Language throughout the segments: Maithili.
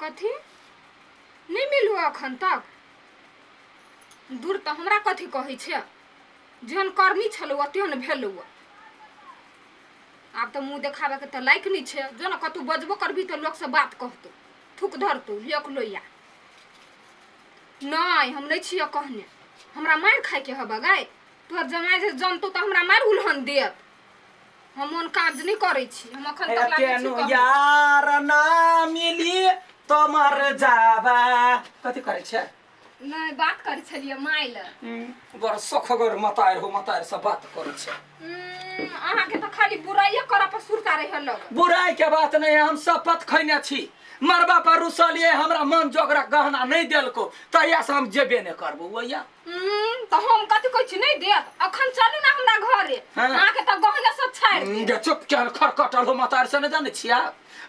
कथी नहि मिलू अखन तक दूर तऽ हमरा कथी कहै छै जेहन करनी छलौ तेहन भेलौ आब तऽ मुँह देखाबैके तऽ लायक नहि छै जो ने कतहु बजबो करबही तऽ लोकसँ बात कहतौ थूक धरतौ लेक लोइया नहि हम नहि छियै कहने हमरा मारि खाइके हबऽ गाय तोहर जमाइ जे जनतौ तऽ हमरा मारि उलहन देत हम ओहन काज नहि करै छी हम अखन तक लागै छी केनो कहै। यार ना मिली तो मर जाबा कथी करै छै नहि बात करै छलियै माय लए बड़ सखगर मतार हो मतार से बात करै छै अहाँके तऽ खाली बुराइए करऽ पर सुरता रहै लग बुराई के बात नहीं है, हम शपथ खैने छी मरबा पर रुसलिए हमरा मन जोगरा गहना नहीं देलको तहिया से हम जेबे नहीं करबो वैया तऽ हम कथी कहै छी नहि देत अखन चलू ने हमरा घरे हाँ। अहाँके तऽ गहने सब छाड़ि देत गे चुप के खरकटल हो मतार से नहीं जाने छिया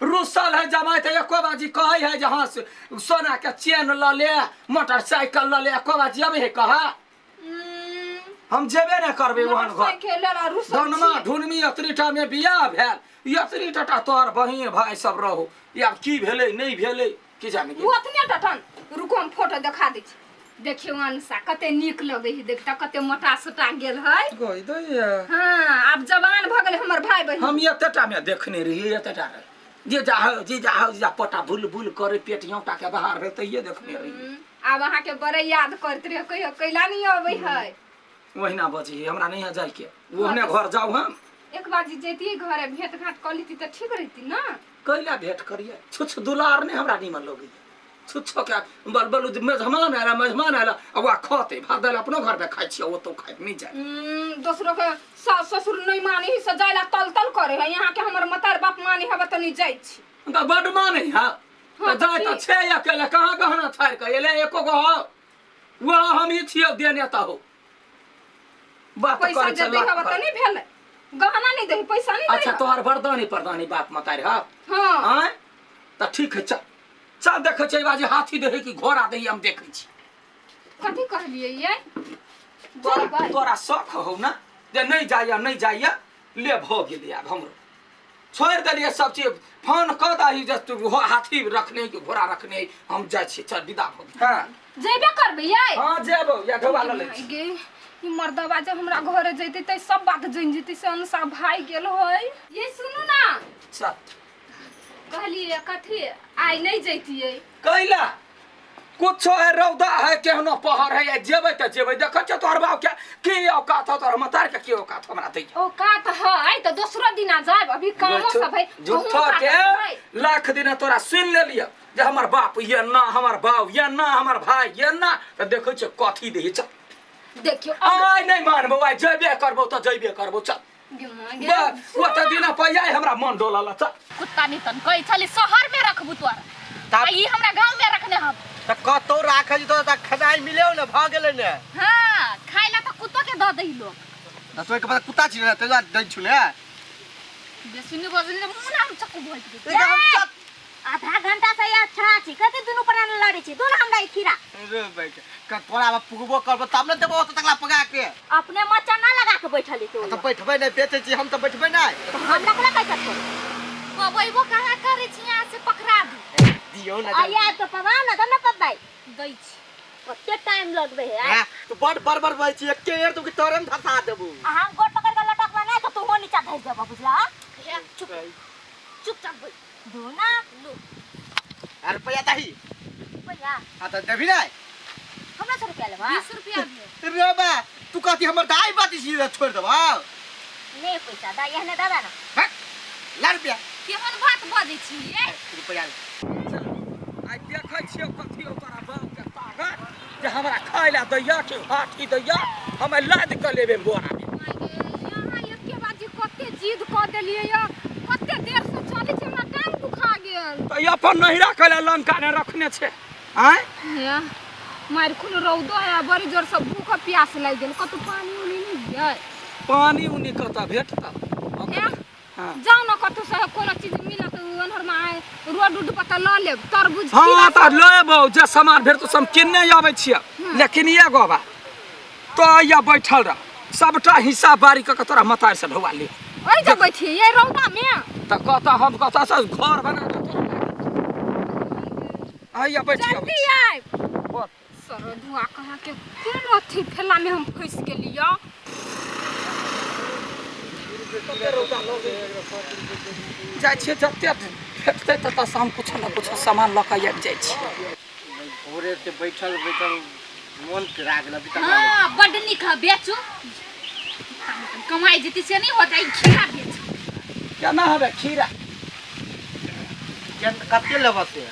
रुसल है जमाई तऽ एको बाजी कहै है जे हाँ सोना के चेन लऽ ले मोटरसाइकिल लऽ ले एको बाजी अबै है कहा हम जेबे नहि करबै ओहन घर मोटरसाइकिल लऽ रुसल धनमा छी। ढुनमी एतरीटा मे बियाह भेल एतरीटा टा तोहर बहिन भाय सब रहो आब की भेलै नहि भेलै की जाने ओ अतने टटन रुको हम फोटो देखा दै छी देखियौ अनसा कते नीक लगै है देखता कते मोटा सोटा गेल है गई दैया हाँ आब जवान भऽ गेलै हमर भाय बहिन हम एतेटा मे देखने रहियै एतेटा रहे जे जा जे जा जे पटा बुल बुल करे पेट यौटा के बाहर भेल तैये देखने रहियै आब अहाँके बड़े याद करैत रहे कहियो कैला नहीं अबै है ओहिना बजही हमरा नहीं है जाइके ओहने घर जाउ हम एक बार जे जैतियै घरे भेंट घाट कऽ लेती तऽ ठीक रहती ना कैला भेंट करिए छुछ दुलार नहीं हमरा नीमन लगैया छुच्छो के बल बल मेजमान आयल मेजमान आयल आ वह खते भात दालि अपनो घर में खाइ छियै ओतौ खाइ नहीं जाय दोसरो के सास ससुर नहीं माने ही से जाय ला तल तल करे है यहाँ के हमर मतार बाप माने हवा त नहीं जाय छी तऽ बड माने है हाँ, तऽ जाय तऽ ठीक। छै अकेले कहाँ गहना छाड़ि कऽ एलै एको गो हौ वह हम ही छियौ देने तऽ हो बात पैसा करै जे छै दे लाख हवा त भर। नहीं भेलै गहना नहीं दे पैसा नहीं दे अच्छा तोहर बरदानी परदानी बाप मतारी हौ हां आँय तऽ ठीक है चल चल देखै छियै बाजी हाथी दे कि घोड़ा दे हम देखै छी कथी कहलियै ये तोरा जेबै तोरा शौक हौ ने जे नहि जाइया नहि जाइया ले भऽ गेलै आब हमरो छोड़ि देलियै सब चीज फोन कऽ दही जे तू हाथी रखने कि घोड़ा रखने हम जाइ छियै चल विदा भऽ गेल हँ जेबे करबै ये हँ जेबौ या ढोबा लऽ लै छी गे ई मर्दबा जे हमरा घरे जैते ते सब बात जानि जेतै से अनुसार भाई गेल होय ये सुनू ना चल कहलिए कथी आइ नहि जैतियै कैला कुछो है रौदा है केहनो पहर है जेबै तऽ जेबै देखै छियै तोहर बाप के की औकात हौ तोहर मतार के की औकात हमरा दैया औकात है तऽ दोसरो दिना जायब अभी कामो सब है झूठो के लाख दिना तोरा सुनि लेलियै जे हमर बाप ये ना हमर बाप ये ना हमर भाई ये ना तऽ देखै छियै कथी दै चल देखियौ आइ नहि मानबौ आइ जेबे करबौ तऽ जेबे करबौ चल बस ओते दिना पहिया हमरा मन डोलल चल कुत्ता नितन कहै छली शहर में रखबू तोरा तब- आ ई हमरा गांव में रखने हम तऽ कतौ राखै छी तऽ खेनाइ मिले ने भऽ गेलै ने हाँ खाइ ला तऽ कुत्तो के दऽ दही लोग तऽ तोहर के पता कुत्ता छी ने तै दुआरे दै छु ने बेसी नहि बजली तऽ मुँह ने हम चक्कू भोंकि देब एक हम चल- आधा घंटा से यार छड़ा छी कथी दुनू प्राण लड़े छी दुनू हमरा ई खीरा रे भाई के तोरा आब पुगबो करबो तब ने देबो ओतऽ तकला पगा के अपने मच्चा ना लगा के बैठल तो तऽ बैठबै नहि बेचै छी हम तऽ बैठबै नहि हम लकड़ा कैसे छोड़ पबैबो कहाँ करै छी यहाँ से पकड़ा दू दियौ ने आ यार तो पवा ना तब ना पबाई दै छी कते टाइम लगबे है हैं, तू बड़ बड़ बड़ बजै छी एके बेर तू तोरे में धसा देबू आ हम गोड़ पकड़ के लटकबा नहीं तो तू नीचा धस जेबा बुझला हे चुप चुपचाप बैठ दो ना लो अरे रुपया दही रुपया हाँ तऽ देबही नहि हमरा से रुपया लेबा 20 रुपया भेल रे बा तू कहती हमर दाई बाती छी छोड़ देबा नहीं पैसा दा एहने दादा ना हैं? ला रुपया केहन बात बजै छी ये रुपया ले। आइ देखै छियौ कथी हौ तोरा बाप के ताकत जे हमरा खाय लए दैया कि हाथी दैया हम आइ लादि कऽ लेबै बोरा मे यहाँ एके बार जे कते जिद कऽ देलियै यऽ कते देर से चलै छै हमरा टांग दुखा गेल तऽ ई अपन नहिरा कैला लंका ने रखने छै आँय हे मारि खून रौदो है बड़ी जोर से भूख आ प्यास लागि गेल कतौ पानी उनी नहि है पानी उनी कतऽ भेटतौ हे हाँ। जाउ ने कतौ से कोनो चीज मिलत ओनहर में आए रोड उड पर तऽ लऽ लेब तरबूज हाँ खीरा तऽ लेबौ जे सामान भेटतौ से हम किनने अबै छियै लेकिन एगो बात तो या बैठल रह सबटा हिस्सा बारी कऽ के तोरा मतार से ढोआ ले ओहि जे बैठिए ये रौदा में तऽ कहता हम कहता से घर बना दे तोरा। आइया बैठिया। जल्दी आयब। बोल। सरधुआ कहाँ के कोन अथी फेला में हम फंसि गेलियै। जाइ छियै, जते भेटतै ततऽ हम कुछो ने कुछो सामान लऽ कऽ आबि जाइ छी। भोरे से बैठल बैठल मोन पिरा गेल अभी तक। हाँ, बड्ड नीक है, बेचू, कमाई जेती से नहीं होता। ई खीरा बेचू। केना हवे खीरा? कते लेबऽ से?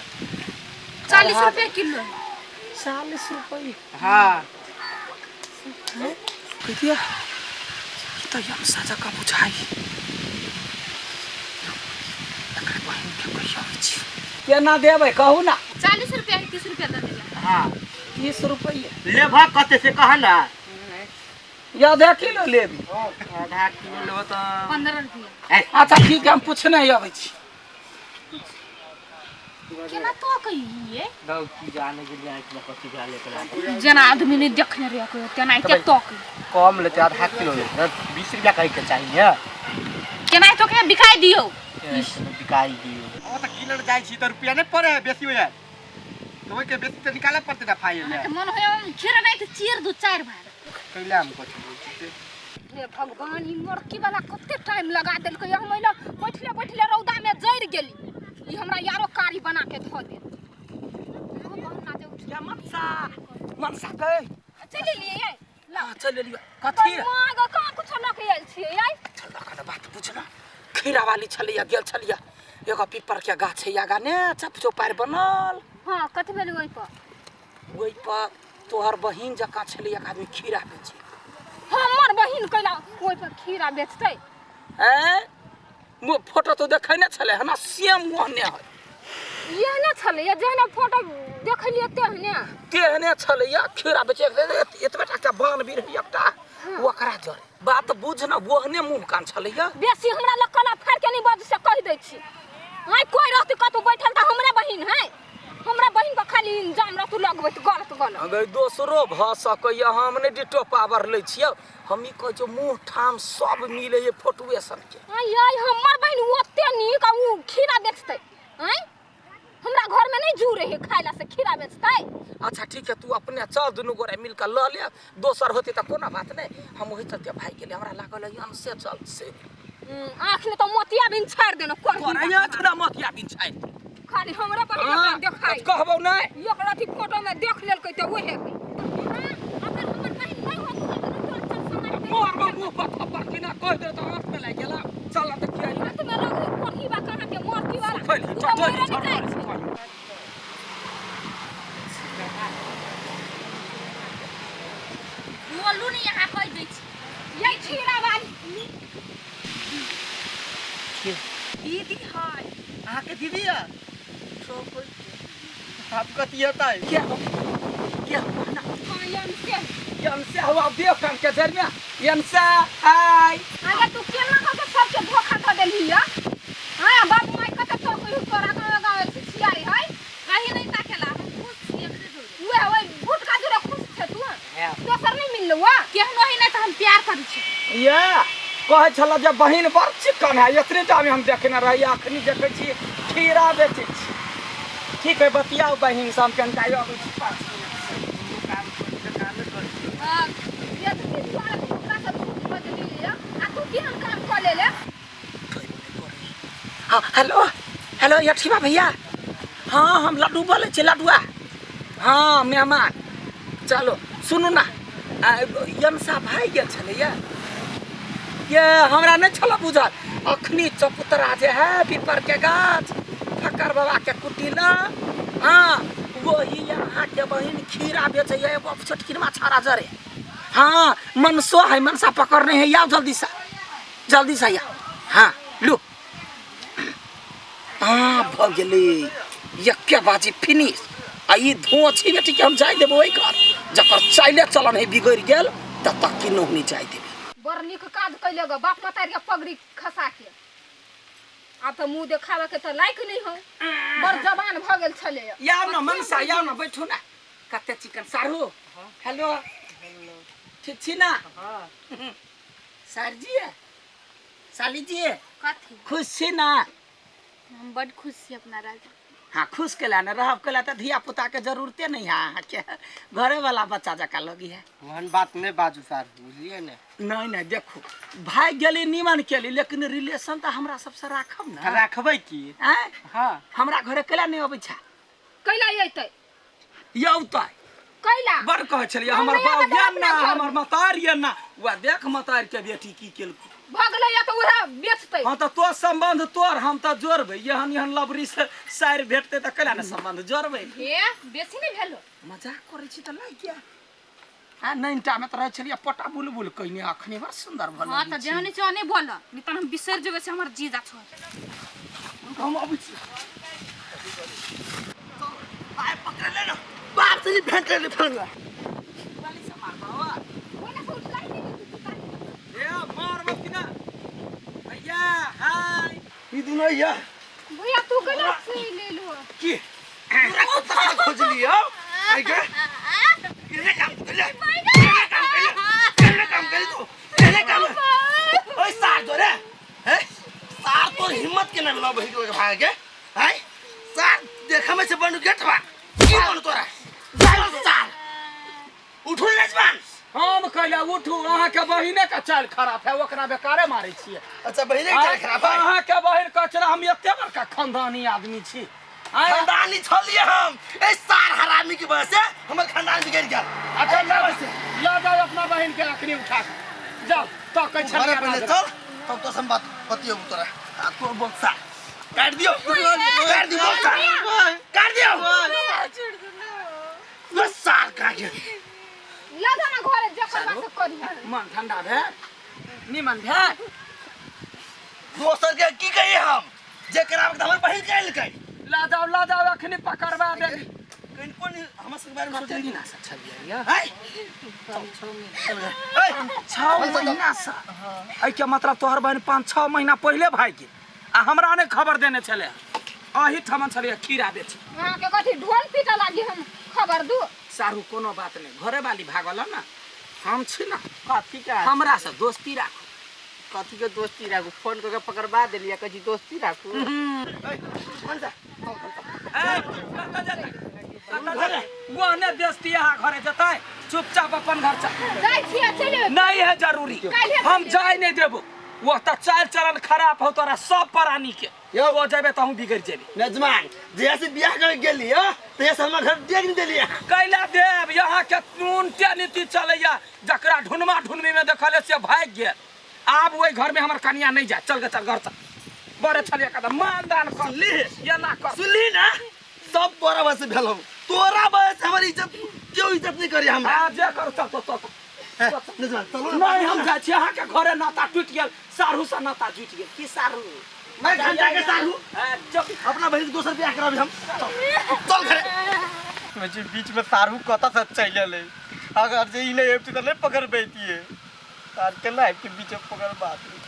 40 रुपये किलो। 40 रुपये? हाँ। कहिया ई तऽ हम साजा का बुझाइ। एकरा बहिन के कहिया अबै छी। केना देबै, कहू ना? 40 रुपया, 30 रुपया दे देला। हाँ। 30 रुपये। लेबऽ कते से कह ना। या आधा किलो लेबी? आधा किलो लेबऽ तऽ 15 रुपया। अच्छा ठीक है, हम पूछने अबै छी। केना तो कहिए? दौ की जाने के लिए आँखि में कथी भेल एकरा। जेना आदमी नहीं देखने रहे कोई तेना के तक। कम लेते, आधा किलो लेते 20 रुपया कहे के चाहिए। केना तो के बिकाई दियो। बिकाई दियो। ओ तऽ किनल जाइ छी तऽ रुपया नहि पड़े है, बेसी हो जाए तऽ ओहिके बेसी तऽ निकालऽ पड़तै ने फाइल। अहाँके मन होय खीरा नहीं तऽ चीर दू चारि बार। कैला हम कथी बोलै छी से? हे भगवान, ई मोरकी वाला कते टाइम लगा देलकै। हम ओहिना बैठले बैठले रौदा में जरि गेली, ई हमरा यारो कारी बना के धऽ देत। या मनसा, मनसा गई। चलि एलियै? हाँ, चलि एलियै। कथी? माँ गे, कहाँ कुछो लऽ के आयल छियै आइ? चल कने बात पूछना। खीरा वाली छलैया, गेल छलिया। एगो पीपर के गाछ है आगा ने, चप चौपार बनल। हाँ, कथी भेलै ओहि पर? ओहि पर तोहर बहिन जकाँ छलै एक आदमी खीरा बेचे। हमर बहिन कैला ओहि पर खीरा बेचतै? ऐं, मुँह फोटो तो देखै ने छलै हना, सेम ओहने है। एहने छलैया जेहने फोटो देखलियै तेहने? तेहने छलैया खीरा बेचे। एतबे टा के बान बीर है एकटा ओकरा जरे। बात बुझ न, ओहने मुँह कान छलैया। बेसी हमरा लग कला फाड़ के नहीं बज से कहि दै छी। आइ कोइ रहतै कतौ बैठल तऽ हमरे बहिन है, हमरा बहिन पर खाली इंजाम रहतौ लगबैत गलत गलत। अगर दोसरो भऽ सकैया, हम नहि डिटो पावर लै छियै। हम ई कहै छियौ, मुँह ठाम सब मिलैए फोटुए सनके। आइ आइ, हमर बहिन ओते नीक आ उ खीरा बेचतै? आँय, हमरा घरमे नहि जुड़े है खाय ला से खीरा बेचतै? अच्छा ठीक है, तू अपने चल, दुनू गोरे मिल कऽ लऽ ले। दोसर होतै तऽ कोनो बात नहि। हम ओहि चलते भागि गेलियै, हमरा लागल है से चल से। आँख में तऽ मोतिया बिन छाड़ि देना। तोरा आँख ना मोतिया बिन छाड़ि। खाली हमरा बहिन हाँ, देखाइ। कहबौ नहि। एक रति फोटो में देख लेलकै तऽ उहे है। अगर हमर बहिन नहि होत तऽ तोरा चल समाज। मोर मुँह पर थप्पड़ किना कहि दे तऽ आँख में लागि गेला। चल तऽ किया हाथ में लगै कोठी बा कहाँ के मोरकी वाला। फैल तू तऽ चल। मरे नहि जाइ छै। बोलू ने, यहाँ कहि दै छी। ये खीरा वाली। दीदी है। अहाँके दीदी है? आप कथी हेतै? क्या हो, क्या हो ना? हाँ, यम से। यम से हुआ देव कान के जर में यम से हाय। अगर तू केना कऽ के सबके धोखा दऽ देलही या? हाँ, बाबू माय कते तो कोई तोरा गाँव गाँव छियारी है। कहीं नहीं ताकेला, हम खुश छी एकरे जोड़े। उहे ओहि भुटका जोड़े खुश छै तू? दोसर नहीं मिललो वा? केहनो ही नहीं तऽ हम प्यार करै छी। ये कहै छल जे बहिन बड़ चिकन है, एतने टा में हम देखने रही, अखनी देखै छी खीरा बेचै छी। ठीक है, बतियाउ बहिन से, हम कनिटा अबै छी 5 मिनट। हाँ, ये तो की दुआरे भुटका सब झूठ बजली या आ तू केहन काम कऽ लेले? हाँ, हेलो हेलो, यठीबा भैया। हाँ, हम लड्डू बोलै छी, लड्डुआ। हाँ, मेहमान। चलो सुनू ना, यमसा भागि गेल छलैया। ये हमरा नहि छल बुझल। अखनी चपुतरा जे है पीपर के गाछ, फकर बाबा के कुटी लग, हाँ, वही अहाँके बहिन खीरा बेचैया, एगो छोटकिनमा छाड़ा जरे। हाँ, मनसो है, मनसा पकड़ने है। आओ जल्दी से, जल्दी से आओ। हाँ, लू। हाँ, भऽ गेलै, एके बाजी फिनिश। आ ई धुआँ छी बेटीके हम जाय देबै ओहि घर, जकर चाइले चलन है बिगड़ि गेल, तब तक किन्नहु नहि जाय देबै। बड़ नीक काज कैले ग, बाप मतारी के पगड़ी खसा के। आब तऽ मुँह देखाबे के तऽ लायक नहीं हो, बड़ जवान भऽ गेल छलै। आउ न मनसा, आउ न, बैठू न। कते चिकन सारू। हेलो, ठीक छी ना? सरजी, साली जी। कथी? खुश छी ना? हम बड खुश छी अपना राजा। हाँ खुश के ने रहब के तऽ धिया पुता के जरूरते नहीं है अहाँके घरे वाला बच्चा जकाँ लगी है। ओहन बात नहि बाजू सर, बुझलियै ने? नहीं नहीं, देखू भाग गेली नीमन केली, लेकिन रिलेशन तऽ हमरा सबसे राखब ने। राखबै की? आँय? हाँ। हमरा घरे कैला नहीं अबै छै? कैला अयतै? यौतै। कैला? बड़ कहै छलियै हम हमर नहि बाप अबै ये अपना ना, घरमे। हमर मतार ये ना, वएह देख मतार के बेटी की केलको। भऽ गेलै या तऽ उएह बेचतै। हाँ तऽ तो संबंध तोर, हम तऽ जोड़बै। एहन एहन लबरी से सारि भेटतै तऽ कैला ने संबंध जोड़बै? हे बेसी नहि भेलो। मजाक करै छी तऽ लागि गया। आ नैनटा में तऽ रहै छलियै पोटा बुलबुल कइने, अखने बड़ सुन्दर भऽ हाँ तऽ जेहन छै ओहने बोल, नहीं तऽ हम बिसरि जेबै से हमर जीजा छोड़। हम अबै छी। आइ पकड़ ले ना, बाप से ही भेंट कर ले फंगा। गाली से मारबा। ए मारबो कि ना भैया? हाय ई दुनो या भैया तू कैला से ले लो। की पूरा कुत्ता खोज लियो आई के। केने काम कर ले, केने काम कर ले, केने काम कर तू, केने काम? ओए सार जोरे हैं सार, तोर हिम्मत केना भेलौ बहिन के भाग के? हैं सार, देखा में से बनू गेटवा की बनू तोरा? सार उठू नजमान। हम कहलियै उठू, अहाँके बहिने के चालि खराब है, ओकरा बेकारे मारै छियै। अच्छा, बहिने के चालि खराब है? अहाँके बहिन कहै छलै हम एते बड़का खानदानी आदमी छी। आँय? खानदानी छलियै हम, ए सार हरामी के वजह से हमर खानदान बिगड़ गेल। अच्छा लऽ जाउ अपना बहिन के अखनी उठा के जाउ तऽ कहै घरे छलियै। पहिले चल, तब तो हम बात बतियेबू तोरा। आ तोर बोक्सा काट दियो, काट दियो बोक्सा, काट दियो। बस सार काट दियो। लऽ जा ना घरे, जे करबा से करिहे। मन ठंडा भेल, निमन भेल। दोसर के की कही हम जे कराबे के हमर बहिन कहलकै। लऽ जाउ, लऽ जाउ, अखनी पकड़बा देली। कनिको नहीं हमर सबके बारे में कते सोचली। दिना से छलियै यै? है 6 महीना से। एहिके मतलब तोहर बहिन 5-6 महीना पहिले भागि गेल आ हमरा नहि खबर देने छलै। अही ठमन छलियै खीरा बेच। अहाँके कथी ढोल पीटऽ लागी हम खबर दू? सारू कोनो बात नहि, घरे वाली भागल ने, हम छी ना। कथी के? हमरा से दोस्ती राखू। कथी के दोस्ती राखू? फोन कऽ के पकड़बा देलियै, कहै छी दोस्ती राखू। ओहने बेस्ती अहाँ घरे जेतै, चुपचाप अपन घर चल। जाइ छियै, चलि अयबै। नहीं है जरूरी। काल्हे हम चलि जाय नहीं देबो। वो तऽ चाल चलन खराब हो तोरा सब प्राणी के। यौ। तो जेबे तऽ हम बिगड़ जेबे। नजमान, जहिया से बियाह कर गेली हो तहिया से हमर घर देख नहीं देलियै। कैला देव? यहाँ के नून नीति चलैया, जकरा ढुनमा ढुनमी में देखले से भागि गेल। आब ओहि घर में हमर कनिया नहीं जाए। चल गे, चल घर चल। बड़े छलियै कदम मान दान कर सुनली? एना कर। सुनली ना, सब तोरा वजह से भेल हौ। तोरा वजह से हमर इज्जत केओ इज्जत नहीं करी हमरा। आ जे करू, चल तो तो। नजमान चलू ना। नहीं, हम जाइ छी। अहाँके घरे नाता टूटि गेल, साढ़ू से नाता जुटि गेल की साढ़ू? मैं घंटा के साढ़ू। ए, चुप। अपना बहिन के दोसर बियाह कराबी हम। चल चल घरे। मुझे बीच में सारू कतऽ से चलि एलै? अगर जे ई नहि अबितै तऽ नहि पकड़बैतियै। सार केना आबि के बीच में पकड़बा देलकै?